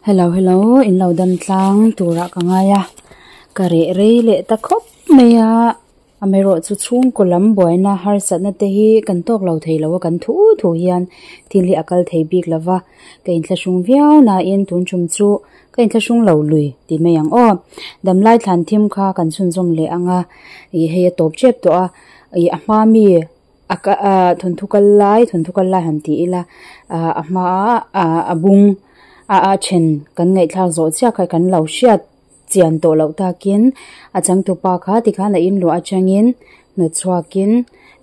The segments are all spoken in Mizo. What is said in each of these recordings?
Hello hello in lo dam tlang turah ka ngai a ka reh rei leh ta khawp mai a amaherawhchu chhungkaw lam buaina harsatna te hi kan tawk lo thei lo a kan thu thu hian thil hi a kal thei bik lo va ka inthlahrung viau nain tun tum chu ka inthlahrung lo lui tih mai ang aw damlai thlan thim kha kan chhunzawm leh ang a ih hei a tawp tep tawh a ih a hma mi a ka ah thawnthu kal lai thawnthu kal lai han ti ila ah a hma ah a bung a a then kan ngaihthlak zawh chiah kha kan lo hriat chian tawh loh takin a changtupa kha tikhan a inluah atangin hnawt chhuakin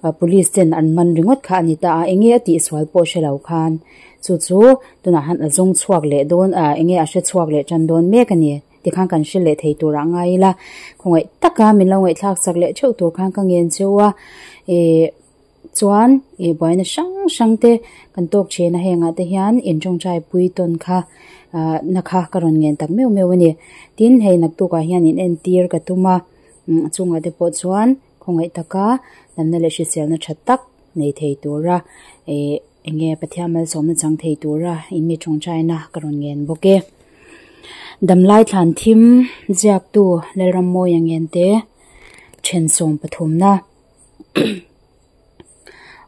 ah police ten an man ringawt kha a ni ta a enge a tihsual pawh hre lo khan chu chu tunah han a zawng chhuak leh dawn ah enge a hre chhuak leh tan dawn mek a ni tikhan kan hre leh thei turah ngai ila khawngaih taka min lo ngaihthlak chak leh theuh tur khan ka ngen cheu a ih chuan ih buaina hrang hrang te kan tawk thin a hengah te hian in tawngtai pui tawn kha ah na kha ka rawn ngen tak meuh meuh a ni tin hei naktukah hian in entir ka tum a umm a chungah te pawh chuan khawngaih taka damna leh hriselna tha tak nei thei tura ih eng nge Pathian malsawmna chang thei tura in mi tawngtaina ka rawn ngen bawk e. Damlai thlan thim ziaktu Lalrammawia Ngente thensawm pathumna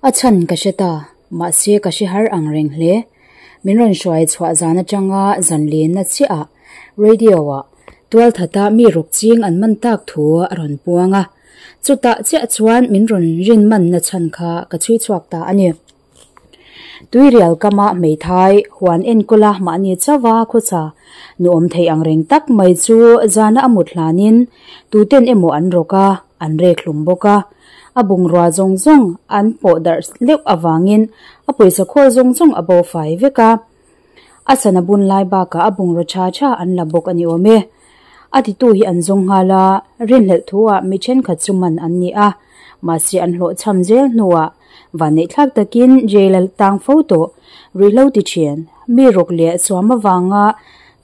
A chhan ka hre ta, mahse ka hre har ang reng hle. Min rawn hruai chhuah zan atanga zan lenna chiah ah radio ah tualthata mi ruk ching an man tak thu a rawn puang a. Chutah chiah chuan min rawn rin manna chhan kha ka chhui chhuak ta a ni. Tuirial kama hmeithai huan enkawla mahni chauha khawcha nuawm thei ang reng tak mai chu zana a mut hlanin tuten emaw an rawk a, an rek hlum bawk a. A bungrua zawng zawng an pawh darh leuh avangin a pawisa khawl zawng zawng a bo fai vek a. A sana bun lai bakah a bungraw tha tha an la bawk a ni awm e. A titu hi an zawng nghal a, rinhlelh thuah mi thenkhat chu man an ni a, mahse an hlawhchham zel hnuah vanneihthlak takin jail a tang fo tawh. Ruihhlo ti thin, mi rawk leh suam avanga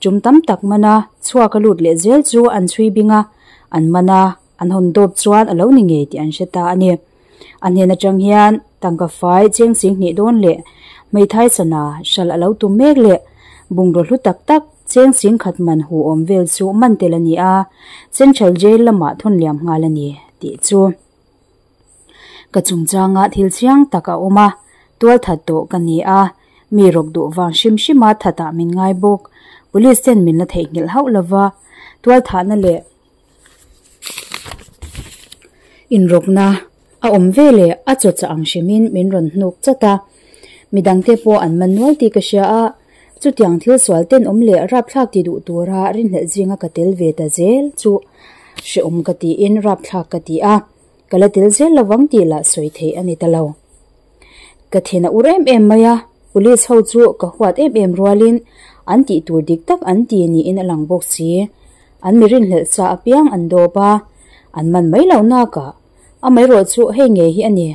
tum tam tak mana chhuak a lut leh zel chu an chhui bing a, an man a, an hawn dawp chuan a lo ni ngei tih an hre ta a ni. A hnen atang hian tangka fai cheng ching hnih dawn leh hmeithai sana hral a lo tum mek leh bungraw hlu tak tak cheng ching khat man hu awm vel chu man tel a ni a, Central Jail lamah thawn liam nghal a ni tih chu ka chungchanga thil chiang tak a awm a, tual that tawh ka ni a, mi rawk duh vang hrim hrima thatah min ngai bawk, Police ten min la theihnghilh hauh lova, tual thahna leh. Inrawkna a awm ve leh a chawchah ang hrimin min rawn hnuk chat a, midangte pawh an man nual tih ka hria a, chutiang thil sual tenawm leh rapthlak ti duh tura rinhlelh zinga ka tel ve ta zel chu hrehawm ka tiin rapthlak ka ti a, ka la tel zel lovang tih lah sawi theih a ni ta lo. Ka thin a ur em em mai a, police ho chu ka huat em em rualin an tih tur dik tak an ti niin a lang bawk si. An mi rinhlelh sa apiang an dawp a, an man mai lo nakah amaherawh chu hei ngei hi a ni.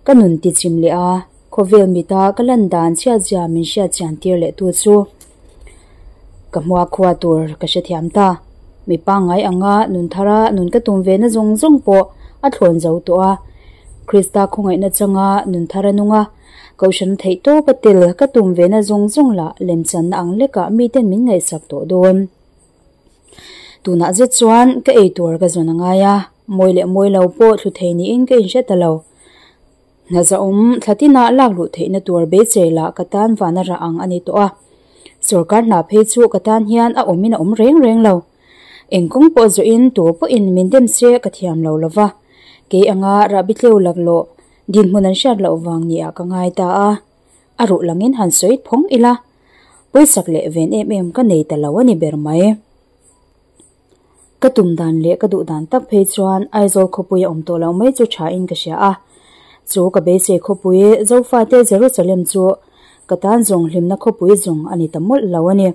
Ka nun ti chim leh a, khawvel mita ka lan dan chhiatzia min hriat chian tir leh tu chu ka hmua khua tur ka hrethiam ta. Mi pangngai anga nun thara nun ka tum ve na zawng zawng pawh a thlawn zo tawh a. Krista khawngaihna changa nun thara nung a, Kohhran theih tawp a tel ka tum ve na zawng zawng lah lemchanna ang lekah miten min ngaihsak tawh dawn. Tunah zet chuan ka ei tur ka zawn a ngai a, mawi leh mawi lo pawh thlu thei niin ka inhre ta lo. Hna zahawm thla tinah lak luh theihna tur beisei lah ka tan vana rah ang a ni tawh a, sorkar hna phei chu ka tan hian a awmin a awm reng reng lo. Eng kawng pawh zawhin tur pawhin min dem se ka thiam lo lo va, kei anga rahbi tleu laklawh dinhmun an hriat loh vang niah ka ngai ta a, a ruh langin han sawi phawng ila, pawisak leh ven em em ka nei ta lo a ni ber mai. Ka tum dan leh ka duh dan tak phei chuan Aizawl khawpui a awm tawh loh mai chu tha in ka hria a. Chu ka beisei khawpui Zofate Jerusalem chu ka tan zawng hlimna khawpui zawng a ni ta mawlh lo a ni.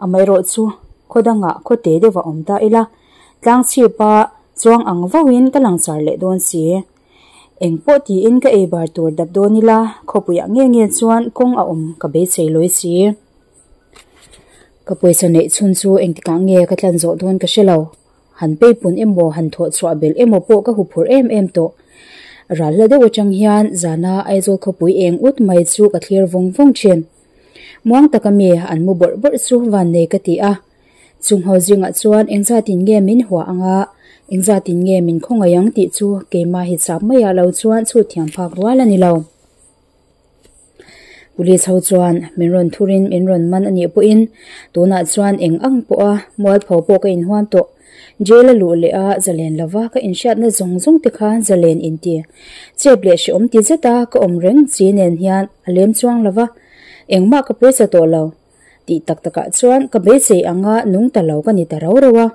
Amaherawh chu khaw dangah khaw te deuh a awm ta ila, tlang chhipa chuang ang vauhin ka langchar leh dawn si. Eng pawh tiin ka ei bar tur dap dawn ila, khawpuiah nge nge chuan kawng a awm ka beisei lawi si. Ka pawisa neih chhun chu engtikah nge ka tlan zawh dawn ka hre lo. Han peipun emaw han thawh chhuah belh emaw pawh ka huphurh em em tawh. Ral hla deuh atang hian zana Aizawl khawpui eng ut mai chu ka thlir vawng vawng thin. Muang taka mi an mu bawrh bawrh chu vannei ka ti a. Chung ho zingah chuan engzatin nge min hua anga engzatin nge min khawngaih ang tih chu keimah hi chap maiah lo chuan chhut thiam phak rual a ni lo. Police ho chuan min rawn thurin min rawn man a nih pawhin tunah chuan eng ang pawha mualpho pawh ka inhuam tawh. Jail a luh leh a zalen lova ka inhriatna zawng zawng te kha zalen inti chep leh hrehawm ti zeta ka awm reng chi nen hian a lem chuang lova engmah ka pawisa tawh lo. Tih tak takah chuan ka beisei anga nung ta lo ka ni ta rau rau a,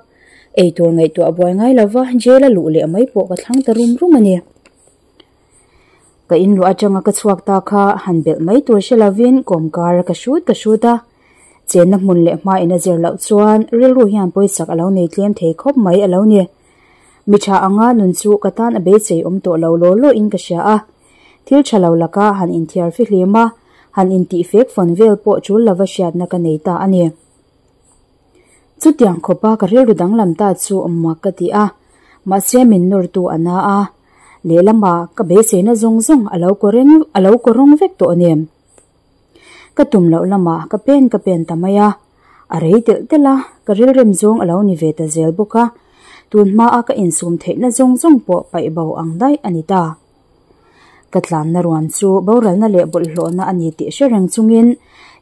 eitur ngaihtuah buai ngai lova jail a luh leh mai pawh ka thlang ta rum rum a ni. Ka inluah atanga ka chhuak ta kha han belh mai tur hre lovin kawmkar ka hrut ka hrut a, chenna hmun leh hma in a zir loh chuan rilru hian pawisak a lo nei tlem thei khawp mai a lo ni. Mi tha anga nun chu ka tan a beisei awm tawh lo law law in ka hria a, thil tha lo laka han inthiar fihlim a, han intih fek fawn vel pawh tul lova hriatna ka nei ta a ni. Chutiang khawpa ka rilru danglam ta chu mak ka ti a, mahse min nawrtu a na a, lehlamah ka beiseina zawng zawng a lo kawreng a lo kawrawng vek tawh nen. Ka tum loh lamah ka pen ka pen ta mai a, a rei telh telh a, ka rilrem zawng a lo ni ve ta zel bawk a, tun hmaa ka insum theihna zawng zawng pawh paih bo ang daih a ni ta. Ka tlanna ruam chu boralna leh bawlhhlawhna a ni tih hre reng chungin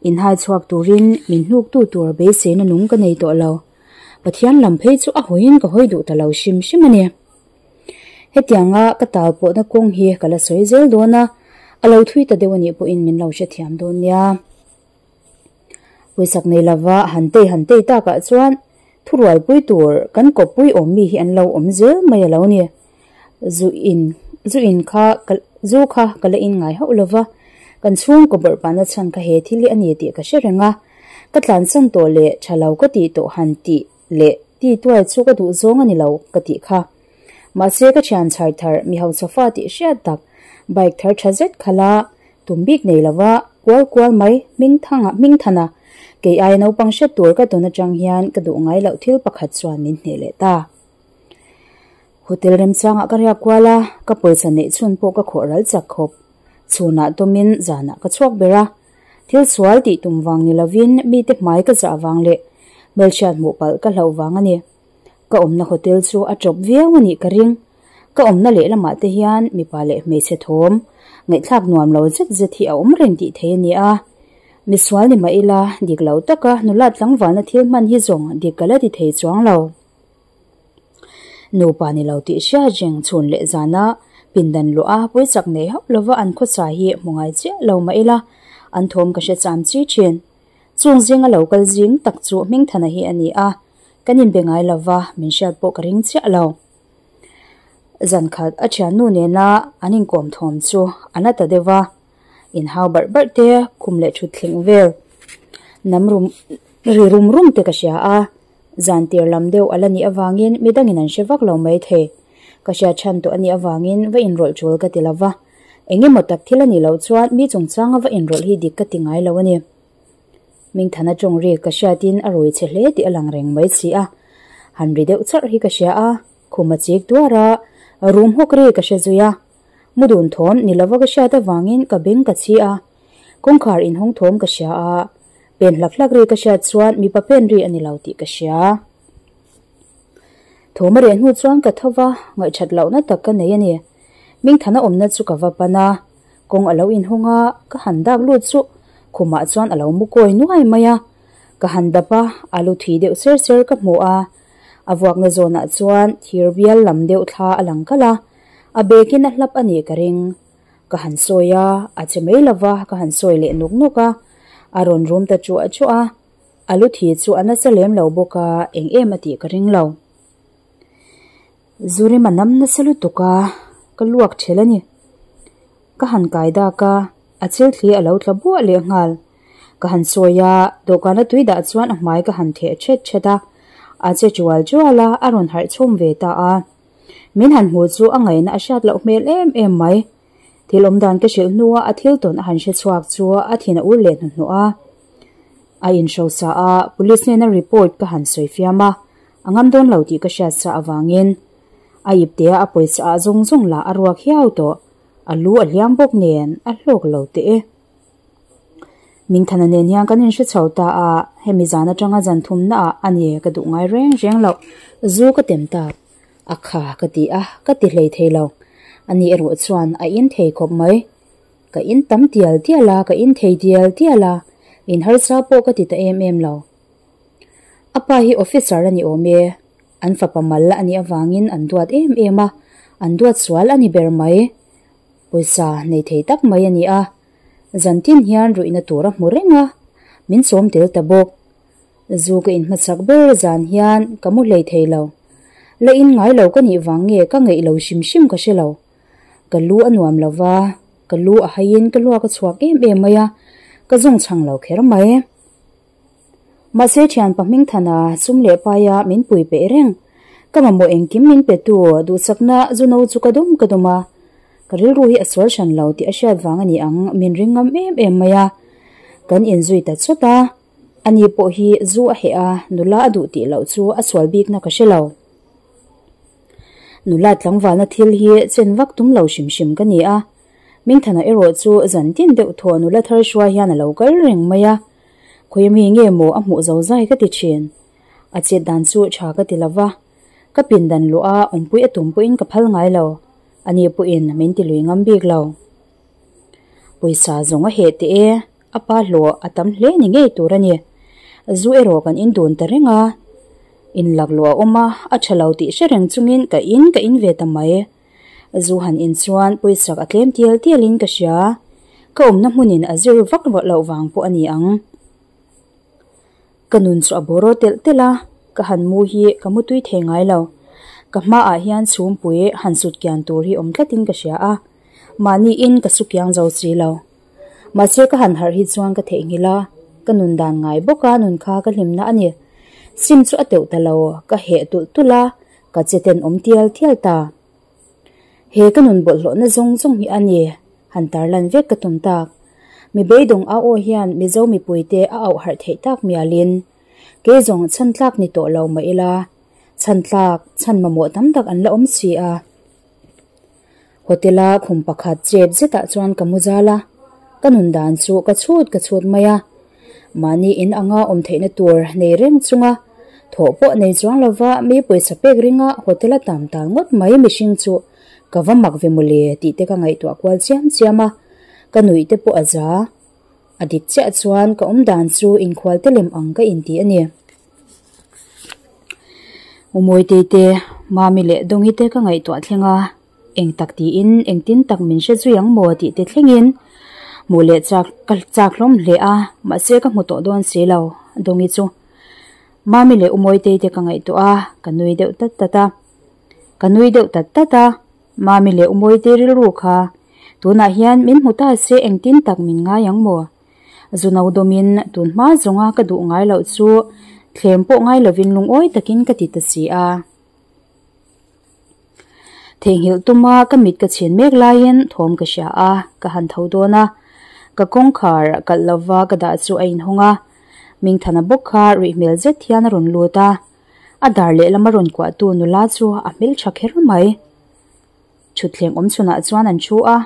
inhai chhuak turin min hnuktu tur beiseina nung ka nei tawh lo. Pathian lam phei chu a hawiin ka hawi duh ta lo hrim hrim a ni. Hetianga ka tal pawhna kawng hi ka la sawi zel dawn a, a lo thui ta deuh a nih pawhin min lo hrethiam dawn nia. Pawisak nei lova han tei han tei takah chuan thurualpui tur kan kawppui awm mi hi an lo awm zel mai a lo ni. Zu in zu in kha ka zu kha ka la in ngai hauh lova, kan chhungkaw bawrhpahna chhan kha he thil hi a ni tih ka hre reng a, ka tlansan tawh leh tha lo ka tih tawh han tih leh ti tuai chu ka duh zawng a ni lo ka tih kha. Mahse ka thian chhar thar mi hausa fa tih hriat tak bike thar tha zet kha la tum bik nei lova kual kual mai hming thanga hming thana kei aia naupang hre tur ka tawn atang hian ka duh ngai loh thil pakhat chuan min hneh leh ta. Hotel remchangah ka riak kual a, ka pawisa neih chhun pawh ka khawh ral chak khawp. Chhunah tawmin zanah ka chhuak ber a, thil sual tih tum vang ni lovin mite hmai ka zah vang leh hmelhriat hmuh palh ka hlauh vang a ni. Ka awmna hotel chu a tawp viau a nih ka ring. Ka awmna lehlamah te hian mipa leh hmeichhe thawm ngaihthlak nuam lo zet zet hi a awm reng tih thei a ni a. Misual ni mah ila dik lo taka nula tlangvalna thil hman hi zawng dik ka la ti thei chuang lo. Nupa ni lo tih hria reng chhun leh zana pindan luah a pawichak nei hauh lova an khawsa hi hmu ngai chiah lo mah ila an thawm ka hre cham chi thin. Chung zinga lo kal zing tak chu Hmingthana hi a ni a, kan inbe ngai lova min hriat pawh ka ring chiah lo. Zan khat a thiannu nena an inkawm thawm chu a na ta deuh va, inhau barh barh te, khum leh thut thleng vel nam rum ri rum rum te ka hria a, zan tir lam deuh a la nih avangin midangin an hre vak lo mai thei. Ka hriat chhan tawh a nih avangin va inrawlh tul ka ti lo va, eng emaw tak thil a nih loh chuan mi chungchanga va inrawlh hi dik ka ti ngai lo a ni. Mingthana tawng ri ka hriatin a rui che hle tih a lang reng mai si a, han ri deuh charh hi ka hria a, khum a chik duar a, rum hawk ri ka hre zui a. Mu dun thawm ni lova ka hriat avangin ka beng ka chhi a, kawngkhar inhawng thawm ka hria a, pen hlak hlak ri ka hriat chuan mipa pen ri a ni lo tih ka hria. Thawm a reh hnu chuan ka tho va, ngaihthat lohna tak ka nei a ni. Mingthana awmna chu ka va pan a, kawng a lo inhawng a, ka han dak lut chu khumah chuan a lo mu kawi nuai mai a. Ka han dap a, a lu thi deuh ser ser ka hmu a, a vuakna zawnah chuan thir bial lam deuh thla a lang kalh a, a bekin a hlap a nih ka ring. Ka han sawi a, a che mai lova ka han sawi leh nawk nawk a, a rawn rum ta chuah chuah a. A lu thi chu a nasa lem lo bawk a, eng em a tih ka ring lo. Zurem a nam nasa lutuk a, ka luak ṭhel a ni. Ka han kai dak a, a chil thli a lo tla buah leh nghal. Ka han sawi a, dawhkana tui dah chuan a hmai ka han theh ṭhet ṭhet a, a che ṭual ṭual a, a rawn harh chhawm ve ta a. Min han hmuh chu a ngaihna a hriat loh hmel em em mai. Thil awm dan ka hrilh hnua a thil tawn a han hre chhuak chu a thin a ur leh hnuhnawh a. A inhrosa a, police hnena report ka han sawi fiam a, a ngam dawn lo tih ka hriat sa avangin a iptea a pawisa ah zawng zawng lah a ruak hiau tawh, a lu a hliam bawk nen a hlawk lo teh e. Hmingthana nen hian kan inhre chho ta a, hemi zan atanga zan thumna ah a ni ka duh ngai reng reng loh. Zu ka tem tak a kha ka ti a, ka ti hlei thei lo. Ani erawh chuan a in thei khawp mai. Ka in tam tial tial a, ka in thei dial dial a, in harsa pawh ka ti ta em em lo. A pa hi officer a ni awm e, an fapa mal a nih avangin an duat em em a, an duat sual a ni ber mai. Pawisa nei thei tak mai a ni a, zantin hian ruihna tur a hmu reng a, min sawm tel ta bawk. Zu ka inhmachak ber zan hian ka mu hlei thei lo. La in ngai lo ka nih vang nge ka ngeih lo hrim hrim ka hre lo. Ka lu a nuam lo va, ka lu a haiin ka luak a chhuak em em mai a, ka zawng chhang lo kher mai. Mahse thianpa Hmingthana sum leh paia min pui peih reng. Ka mamawh engkim min petu duhsakna zu no chu ka dawm ka dawm a, ka rilru hi a sual hran lo tih a hriat vang a ni ang min ring ngam em em mai a. Kan inzui ta chawt a, ani pawh hi zu a heh a, nula a duh tih loh chu a sual bikna ka hre lo. Nula tlangvalna thil hi chen vak tum lo hrim hrim ka ni a, Hmingthana erawh chu zan tin deuh thaw nula thar hruai hian a lo kal reng mai a, Khawi ami nge maw a hmuh zo zai ka ti thin. A chet dan chu tha ka ti lova, ka pindan luh a awmpui a tum pawhin ka phal ngai lo, ani pawhin min ti lui ngam bik lo. Pawisa zawng a heh teh e, a pa hlawh a tam hle ni ngei tur a ni. Zu erawh kan in dun ta reng a, in lak luh a awm a, a tha lo tih hre reng chungin ka in ka in ve ta mai. Zu han in chuan pawisak a tlem tial tialin ka hria. Ka awmna hmunin a zir vak loh vang pawh a ni ang. Ka nun chu a bawraw telh telh a, ka han mu hi ka mu tui thei ngai lo. Ka hmaah hian chhumpui han sut kian tur hi awm tlatin ka hria a, mahniin ka su kiang zo si lo. Mahse ka han harh hi chuan ka theihnghilh a, ka nun dan ngai bawk a nun kha ka hlimna a ni. Sim chu a teuh ta lo, ka heh tulh tulh a, ka che ten awm tial tial ta. He ka nun bawlhhlawhna zawng zawng hi a ni, han tarlan vek ka tum tak. Mi beidawng a aw hian Mizo mipuite a auh harh theih tak mialin, kei zawng chhan tlak ni tawh lo mah ila, chhan tlak, chhan mamawh tam tak an la awm si a. Hotel-a khum pakhat chep zetah chuan ka mu zal a, ka nun dan chu ka chhut ka chhut mai a. Mahni in anga awm theihna tur nei reng chunga thawh pawh nei chuang lova mi pawisa pek ringa hotel-a tam tal ngawt mai mihring chu ka va mak ve mawle tih te ka ngaihtuah kual chiam chiam a, ka nuih te pawh a za. A dik chiah chuan ka awm dan chu inkhual te lem ang ka inti a ni. Umawi te, Mami leh Dawngi te ka ngaihtuah thleng a, eng tak tiin engtin tak min hre zui ang maw tih te thlengin hmuh leh chak ka chak hlawm hle a, mahse ka hmu tawh dawn si lo Dawngi chu. Mami leh Umawi te ka ngaihtuah a, ka nui deuh tat tat a. Ka nui deuh tat tat a, Mami leh Umawi te rilru kha tunah hian min hmu ta se engtin tak min ngai ang maw? Zuno dawmin tun hma zawnga ka duh ngai loh chu thlem pawh ngai lovin lungawi takin ka ti ta si a. Theihnghilh tuma ka mit ka chhin mek laiin thawm ka hria a, ka han tho dawn a. Ka kawngkhar kalh lova ka dah chu a inhawng a, Mingthana bawk kha ruih hmel zet hian a rawn lut a. A dar lehlam a rawn kuahtu nula chu a hmeltha kher mai. Thutthleng awm chhunah chuan an thu a,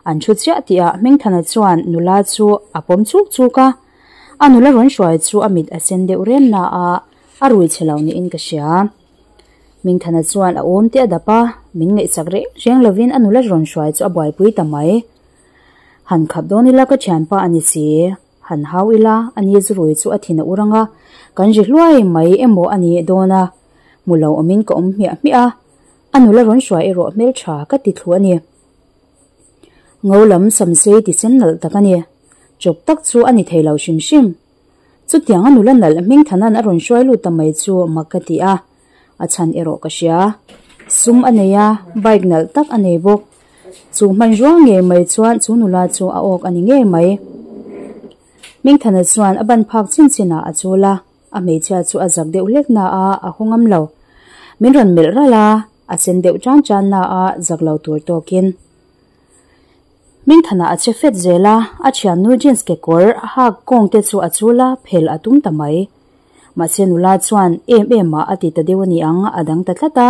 an thu chiah tihah Hmingthana chuan nula chu a pawm chuk chuk a, a nula rawn hruai chu a mit a sen deuh rem na a, a rui chhe lo niin ka hria. Hmingthana chuan a awm te a dap a, min ngaihsak reng reng lovin a nula rawn hruai chu a buaipui ta mai. Han khap dawn ila ka thianpa a ni si, han hau ila a ni zu rui chu a thin a ur ang a, kan ri hluai mai emaw a ni dawn a, hmu lo awmin ka awm hmiah hmiah a. A nula rawn hruai erawh hmeltha ka ti thlu a ni. Ngo lam samsei ti sen nalh tak a ni. Chawp tak chu a ni thei lo hrim hrim. Chutiang a nula nalh Hmingthanan a rawn hruai lut ta mai chu mak ka ti a, a chhan erawh ka hria. Sum a nei a, bike nalh tak a nei bawk. Chu hmanrua ngei mai chuan chu nula chu a awk a ni ngei mai. Hmingthana chuan a ban phak chin chinah a chul a. A hmeichhia chu a zak deuh hlek na a, a haw ngam lo. Min rawn melh ralh a, a sen deuh tan tan na a, zak lo tur tawkin. Hmingthana a che fet zel a, a thiannu jeans kekawr a hak kawng te chu a chul a, phel a tum ta mai. Mahse nula chuan em em ah a ti ta deuh a ni ang, a dang ta tlat a.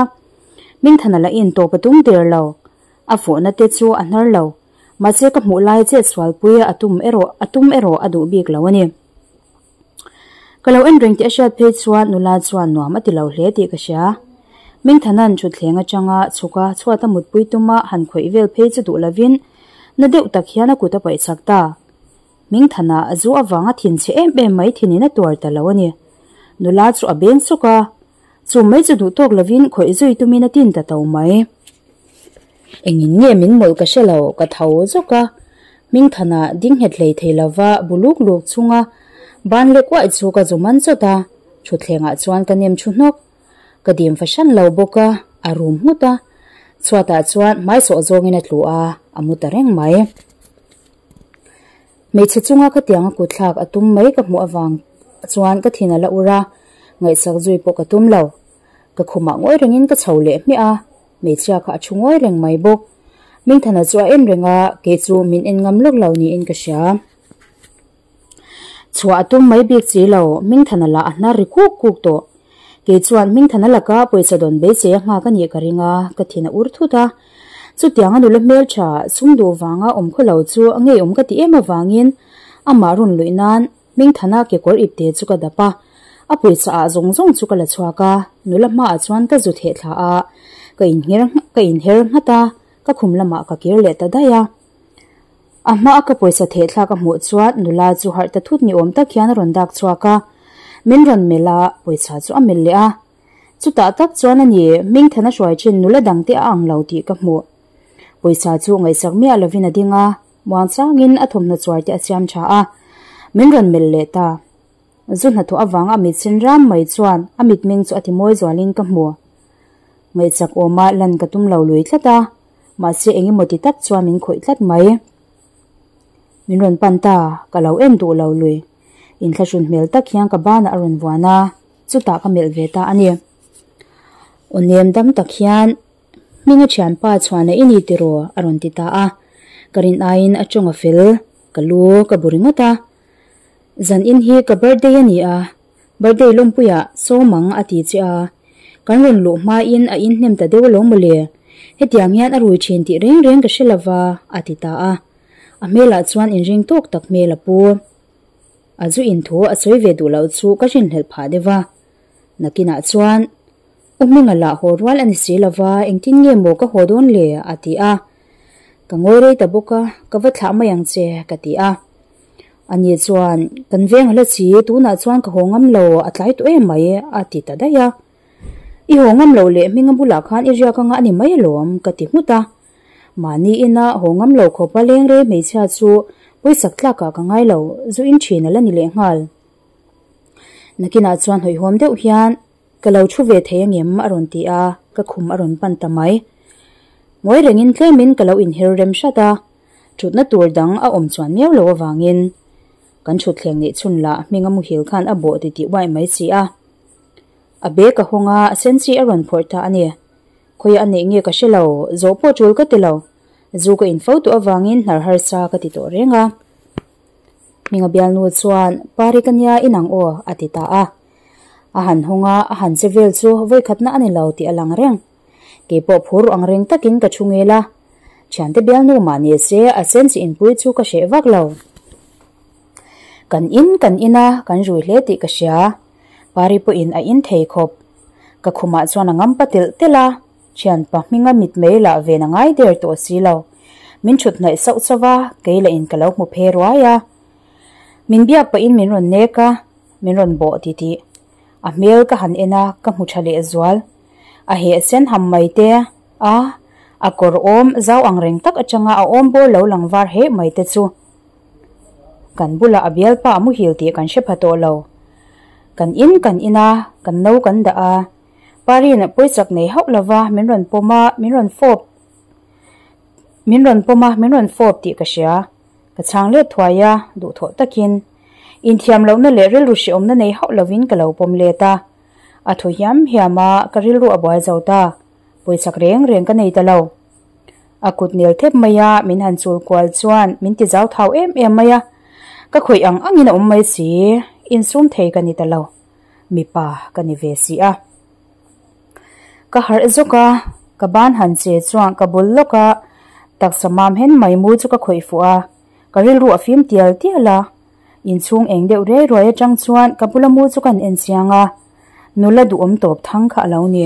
Hmingthana lah in tawp a tum der lo. A fawhna te chu a hnar lo. Mahse ka hmuh lai chet sualpui a tum erawh a tum erawh a duh bik lo a ni. Ka lo en reng tih a hriat phei chuan nula chuan nuam a ti lo hle tih ka hria. Mingthana'n thutthleng atanga chhuk a chhuat a mutpui tuma han khawih vel phei chu duh lovin na deuh tak hian a kut a paih chak ta. Mingthana a zu avanga thinchhe em em mai thinin a tuar ta lo a ni. Nula chu a beng sawk a, chu mai chu duh tawk lovin khawih zui tumin a tin ta to mai. Engin nge min mawlh ka hre lo, ka tho zawk a. Hmingthana ding nghet hlei thei lova bu luk luk chunga ban lek uaih chu ka zu man chawt a, thutthlengah chuan ka nem thu hnawk. Ka dim fahran lo bawk a, a rum nghut a. Chhuatah chuan hmaisawh zawngin a tlu a, a mu ta reng mai. Hmeichhe chunga khatianga kutthlak a tum mai ka hmuh avang chuan ka thin a la ur a, ngaihsak zui pawh ka tum lo. Ka khumah ngawi rengin ka chho leh hmiah a, hmeichhia kha a thu ngawi reng mai bawk. Mingthana chu a en reng a, kei chu min en ngam lawk lo niin ka hria. Chhuah a tum mai bik chi lo, Mingthana lah a hnar ri kuk kuk tawh. Kei chuan Hmingthana laka pawisa dawn beisei a nghak a nih ka ring a, ka thin a ur thut a. Chutiang a nula hmeltha sum duh vanga awm khaw lo chu a ngeiawm ka ti em avangin amah rawn luih nan Hmingthana kekawr ipte chu ka dap a. A pawisa ah zawng zawng chu ka la chhuak a, nula hmaah chuan ka zu theh thla a, ka inher ka inher nghat a, ka khum lamah ka kir leh ta daih a. A hmaa ka pawisa thehthlak a hmuh chuan nula chu harh ta thut ni awm tak hian a rawn dak chhuak a, min rawn melh a, pawisa chu a melh leh a. Chutah tak chuan a ni, Hmingthana hruai thin nula dangte a ang lo tih ka hmuh. Pawisa chu ngaihsak miah lovin a ding a, muangchangin a thawmhnaw chuar te a siam tha a, min rawn melh leh ta. Zu hnathawh avanga a mit sen ram mai chuan a mitmeng chu a ti mawi zualin ka hmu. Ngaihsak awma lan ka tum lo lui tlat a. Mahse eng emaw ti tak chuan min khawih tlat mai. Min rawn pan ta, ka lo en duh lo lui. Inthlahrun hmel tak hian ka banah a rawn vuan a, chutah ka melh ve ta a ni. Aw nem dam tak hian, Hminga thianpa chhuahna i ni tiraw? a rawn ti ta a. Ka rin aiin a tawng a fel, ka lu ka bu ringawt a. Zan in hi ka birthday a ni a, Birthday lawmpuiah Sawmang a ti che a, kan rawn luh hmain a inhnem ta deuh alawm mawle, hetiang hian a rui thin tih reng reng ka hre lova, a ti ta a. A hmelah chuan inring tawk tak hmel a pu. A zu inthu a sawi ve duh loh chu ka rinhlelh phah deuh a. Nakinah chuan, U Hminga lah haw rual a ni si lova, engtin nge maw ka haw dawn le? a ti a. Ka ngawi rei ta bawk a, ka va thlah mai ang che, ka ti a. Ani chuan, Kan veng a la chi, tunah chuan ka haw ngam lo, a tlai tawh em mai, a ti ta daih a. I haw ngam loh leh hminga bulah khan i riak anga a ni mai alawm, ka ti nghut a. Mahni ina haw ngam lo khawpa leng rei hmeichhia chu pawisak tlakah ka ngai lo, zu in thin a la ni lehnghal. Nakinah chuan hawihhawm deuh hian, Ka lo thu ve thei angem? a rawn ti a, ka khum a rawn pan ta mai. Ngawi rengin tlemin ka lo inher rem hrat a, thutna tur dang a awm chuan miau lo avangin kan thutthleng neih chhun lah hminga muhil khan a bawh titih uaih mai si a. A bag a hawng a, a senchi a rawn phawrh ta a ni. Khawiah a neih nge ka hre lo, zawh pawh tul ka ti lo. Zu ka info tawh avangin hnar harsa ka ti tawh reng a. Hminga bialnu chuan, Pari ka nia inang aw, a ti ta a. A han hawng a, a han che vel chu vawikhatna a ni lo tih a lang reng. Kei pawh phur ang reng takin ka thu ngel a, thiante bialnu mah ni se a senchi inpui chu ka hreh vak lo. Kan in kan in a, kan rui hle tih ka hria. Pari pawhin a in thei khawp. Ka khumah chuan a ngampa telh telh a, thianpa hminga mitmei lah ven a ngai der tawh si lo. Min thut hnaih sauh sauh a, kei lah in ka lo hmu phe ruai a. Min biak pahin min rawn nek a, min rawn bawh titih. A hmel ka han en a, ka hmu tha leh zual. A heh sen ham mai te a, a kawr awm zau ang reng tak atanga a awm bawr lo lang var heh mai te chu. Kan bulah a bialpa a muhil tih kan hre pha tawh lo. Kan in kan in a, kan no kan dah a. Parin pawichak nei hauh lova min rawn pawm a, min rawn fawp min rawn pawm a, min rawn fawp tih ka hria. Ka chhang let thuai a, duhthawh takin. Inthiam lohna leh rilru hrehawmna nei hauh lovin ka lo pawm let a. A thaw hiam hiam a, ka rilru a buai zo ta. Pawichak reng reng ka nei ta lo. A kut nel thep mai a, min han chul kual chuan min ti zau thau em em mai a. Ka khawih ang angin a awm mai si, insum thei ka ni ta lo. Mipa ka ni ve si a. Ka harh zawk a, ka ban han che chuan ka bul lawk a, Taksa mam hen mai mu chu ka khawih fuh a, ka rilru a fim tial tial a. Inchhung eng deuh riai ruai atang chuan ka bula mu chu kan en chiang a, nula duhawm tawp thang kha a lo ni.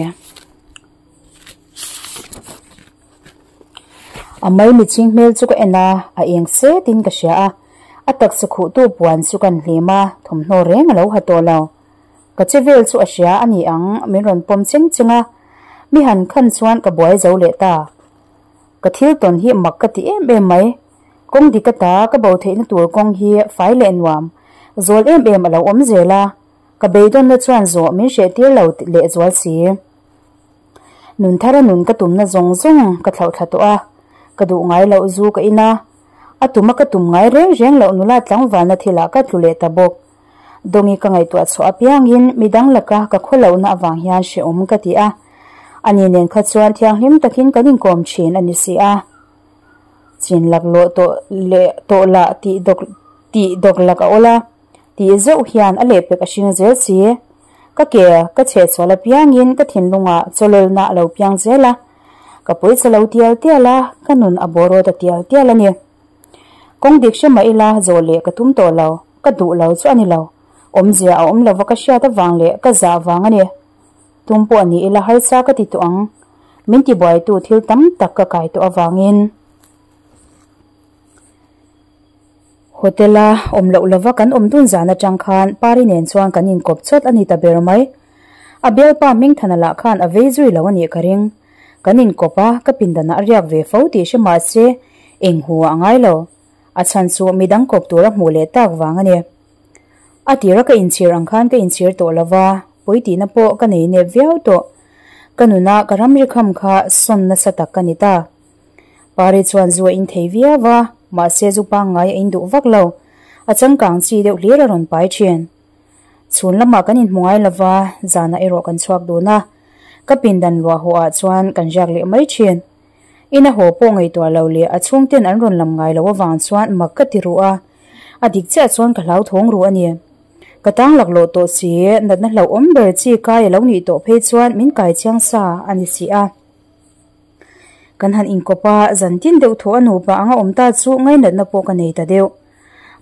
A maimichhing hmel chu ka en a, a eng setin ka hria a, a taksa khuhtu puan chu kan hlim a, thawmhnaw reng a lo ha tawh lo. Ka che vel chu a hria a ni ang, min rawn pawm cheng cheng a, mi han khan chuan ka buai zo leh ta. Ka thil tawn hi mak ka ti em em mai. Kawng dik ata ka bo theihna tur kawng hi fai leh nuam, zawl em em a lo awm zel a, ka beidawnna chuan zawh min hreh tir lo lehzual si. Nun thara nun ka tumna zawng zawng ka thlauh thla tawh a, ka duh ngai loh zu ka in a, a tuma ka tum ngai reng reng loh nula tlangvalna thilah ka tlu leh ta bawk. Dawngi ka ngaihtuah chhuah apiangin midang laka ka khaw lohna avang hian hrehawm ka ti a, ani nen kha chuan thianghlim takin kan inkawm thin a ni si a. Chin laklawh tawh leh tawh lah tih dawk tih dawk lak a awl a. Tih zeuh hian a lehpek a hring zel si. Ka ke ka chhehchhual apiangin ka thinlungah chawlawlna a lo piang zel a, ka pawisa lo tial tial a, ka nun a bawraw ta tial tial a ni. Kawng dik hre mah ila zawh leh ka tum tawh lo, ka duh lo chu a ni lo. Awmzia a awm lova ka hriat avang leh ka zah vang a ni. Tum pawh ni ila harsa ka ti tawh ang, min tibuaitu thil tam tak ka kai tawh avangin. Hotel-a awm loh lova kan awm dun zan atang khan Pari nen chuan kan inkawp chawt a ni ta ber mai. A bialpa Hmingthana lah khan a vei zui lo a nih ka ring. Kan inkawp a, ka pindanah a riak ve fo tih hre mah se eng hu a ngai lo. A chhan chu midang kawp tur a hmuh leh tak vang a ni. A tira ka inchhir ang khan ka inchhir tawh lova, pawi tihna pawh ka nei nep viau tawh. Ka nuna ka ramri kham kha sawn nasa tak ka ni ta. Pari chuan zu a in thei viau a, mahse zu pangngai a in duh vak lo. A changkang chi deuh hlir a rawn pai thin. Chhun lamah kan inhmu ngai lo va, zanah erawh kan chhuak dun a. Ka pindan luah haw ah chuan kan riak leh mai thin. In a haw pawh ngaihtuah lo leh a chhungten an rawn lam ngai lo avang chuan mak ka ti ruh a. A dik chiah chuan ka hlauthawng ruh a ni. Ka tang laklawh tawh si, natna hlauhawm ber chi kai a lo nih tawh phei chuan min kai chiang sa a ni si a. Kan han inkawp a, zan tin deuh thaw a nupa anga awm ta chu ngainatna pawh ka nei ta deuh.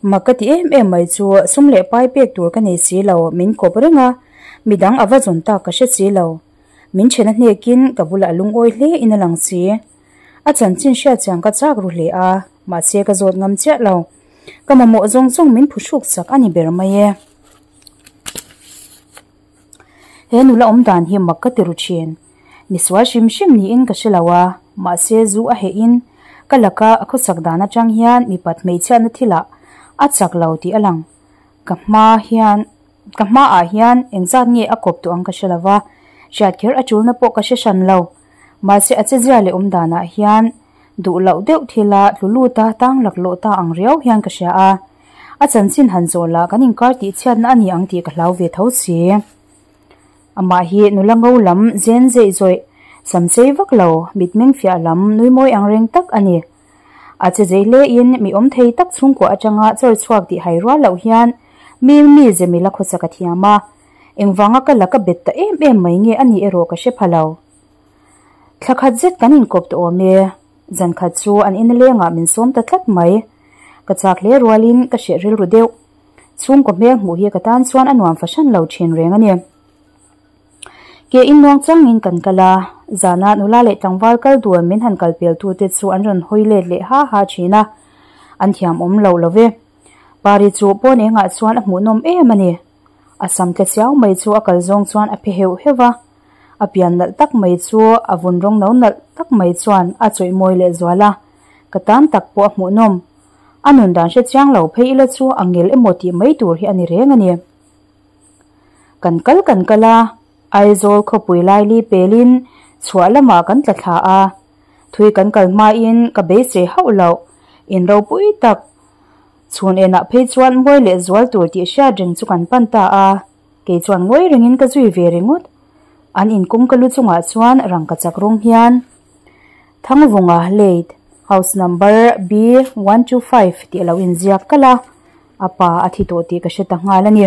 Mak ka ti em em mai chu sum leh pai pek tur ka nei si lo, min kawp reng a, midang a va zawn tak ka hre si lo. Min then a hnekin ka bulah a lungawi hle in a lang si. A chanchin hriat chiang ka chak ru hle a, mahse ka zawt ngam chiah lo. Ka mamawh zawng zawng min phuhruk sak a ni ber mai e. He nula awm dan hi mak ka ti ru thin. Misual hrim hrim niin ka hre lo a, mahse zu a heh in ka laka a khawsak dan atang hian mipat hmeichhiatna thilah a chak lo tih a lang. Ka hma hian ka hmaah hian engzat nge a kawp tawh ang ka hre lo va, hriat kher a tulna pawh ka hre hran lo. Mahse a chezia leh awm danah hian duh loh deuh thila tlu lut a tang laklawh ta ang riau hian ka hria a. A chanchin han zawh lah kan inkar tih chhiatna a ni ang tih ka hlau ve tho si. Amah hi nula ngo lam zen zeih zawih, sam chei vak lo, mitmeng fiah lam nui mawi ang reng tak a ni. A che zei hlein mi awm thei tak chhungkua atanga chawr chhuak tih hai rual loh hian mi mi ze mila khawsak a thiam a, engvanga ka la ka bet ta em em mai nge a nih erawh ka hre pha lo. Thla khat zet kan inkawp tawh awm e. Zan khat chu an ina lengah min sawm ta tlat mai. Ka chak hle rualin ka hreh rilru deuh. Chhungkaw hmel hmuh hi ka tan chuan a nuam fahran lo thin reng a ni. Ke in nuang changin kan kal a, zana nula leh tlangval kal dun min han kal pel tute chu an rawn hawi let leh ha ha thin a, an thiam awm lo lo ve. Pari chu pawn engah chuan a hmuhnawm em a ni. A sam tle chiau mai chu a kal zawng chuan a phe heuh heuh va, a pian nalh tak mai chu a vun rawng no nalh tak mai chuan a chawih mawi leh zual a, ka tan tak pawh a hmuhnawm. A nun dan hre chiang lo phei ila chu a ngel emaw tih mai tur hi a ni reng a ni. Kan kal kan kal a, Aizawl khawpui laili pelin chhuah lamah kan tla thla a, thui kan kal hmain ka beisei hauh loh, in ropui tak chhun enah phei chuan mawi leh zual tur tih hriat reng chu kan pan ta a, kei chuan ngawi rengin ka zui ve ringawt. An inkawng ka lu chungah chuan rangkachak rawng hian Thangvunga Late, House Number B 125 tih a lo inziak kalh a, a pa a thi tawh tih ka hre ta nghal a ni.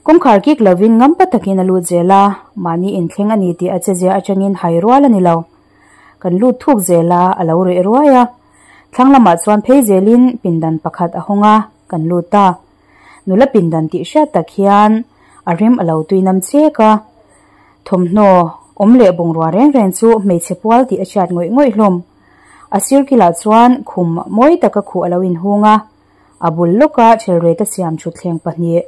Kawngkhar kik lovin ngampa takin a lut zel a, mahni inthleng a ni tih a chezia atangin hai rual a ni lo. Kan lut thuk zel a, a lo reh ruai a. Thlang lamah chuan phei zelin pindan pakhat a hawng a, kan lut a. Nula pindan tih hriat tak hian a rim a lo tui nam chek a. Thawmhnaw awm leh bungrua reng reng chu hmeichhe pual tih a hriat ngawih ngawih hlawm. A sir kilah chuan khum mawi taka khuh a lo inhung a. A bul lawka ṭhelreta siam ṭhutthleng pahnih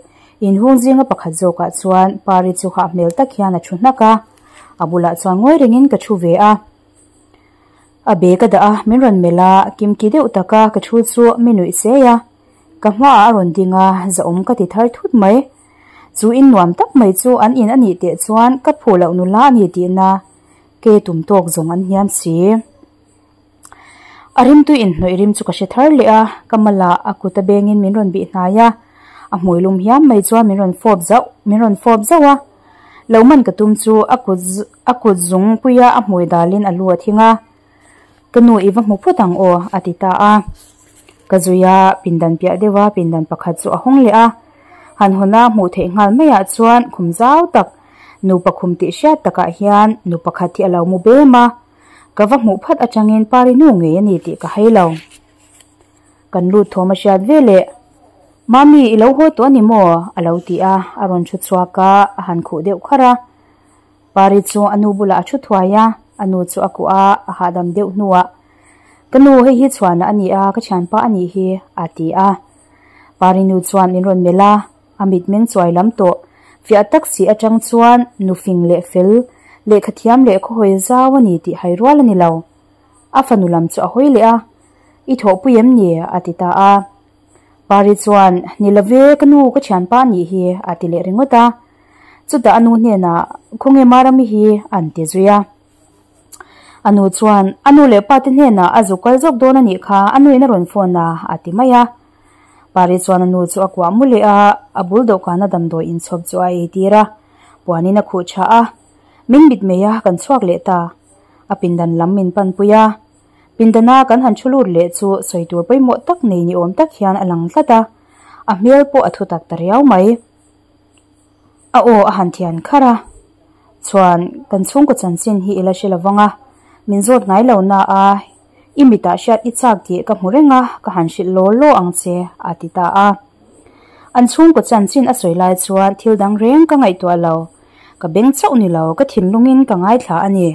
inhung zinga pakhat zawkah chuan Pari chu hah hmel tak hian a ṭhu hnak a, a bulah chuan ngawi rengin ka ṭhu ve a. A bag a dah a, min rawn melh a, kimki deuh taka ka ṭhu chu mi nuih sei a, ka hmaah a rawn ding a, zahawm ka ti thar thut mai. Chu in nuam tak mai chu an in a nih teh chuan ka phuh loh nula a ni tihna ke tum tawk zawng an hniam si. A rimtui inhnawih rim chu ka hre thar leh a, ka malah a kut a bengin min rawn bih hnai a, a hmui lum hiam mai chuan min rawn fawp zauh min rawn fawp zauh a. Lo man ka tum chu a kut a kut zung puia a hmui dalin a lu a thing a, Ka nu i va hmu phawt ang aw a ti ta a. Ka zui a, pindan piah deuh a pindan pakhat chu a hawng leh a. Han hawn a hmuh theih nghal maiah chuan khum zau tak nupa khum tih hriat takah hian nu pakhat hi a lo mu bem a. Ka va hmuh phat atangin Pari nu ngei a ni tih ka hai lo. Kan lut thawm a hriat ve leh, Mami, i lo haw tawh a ni maw? a lo ti a, a rawn thu chhuak a, a han khuh deuh kharh a. Pari chu a nu bulah a thu thuai a, a nu chu a kuah a, a hahdam deuh hnuah, Ka nu, hei hi chhuanah a ni a, ka thianpa a nih hi, a ti a. Pari nu chuan min rawn melh a. A mitmeng chuai lam tawh fiah tak si atang chuan nu fing leh fel, lehkha thiam leh khawhawi zau a ni tih hai rual a ni lo. A fanu lam chu a hawi leh a, I thawhpui em ni? a ti ta a. Pari chuan, Ni lo ve, ka nu ka thianpa a nih hi, a ti leh ringawt a. Chutah a nu hnenah, Khawnge Marami hi? an ti zui a. A nu chuan, A nu leh pa te hnenah a zuk kal zawk dawn a nih kha, a nuin a rawn phone a, a ti mai a. Pari chuan a nu chu a kuah mu leh a, a bul dawhkana damdawi inchhawp chu a ei tir a, puanin a khuh tha a. Min mit mai a, kan chhuak leh ta. A pindan lam min panpui a. Pindana kan han thu lut leh chu sawi tur pawimawh tak nei ni awm tak hian a lang tlat a, a hmel pawh a thu tak ta riau mai. A aw a han thian kharh a, chuan kan chhungkaw chanchin hi i la hre lo vang a, min zawt ngai lo na a, i mitah hriat i chak tih ka hmu reng a, ka han hrilh law law ang che, a ti ta a. An chhungkaw chanchin a sawi lai chuan thil dang reng ka ngaihtuah lo, ka beng chauh ni lo, ka thinlungin ka ngaithla a ni.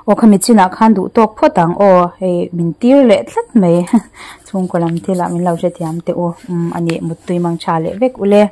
Aw khami chinah khan duh tawk phawt ang aw hei min tir leh tlat mai chhungkaw lam thil ah min lo hrethiam teh u umm a nih muttui mang tha leh vek ule.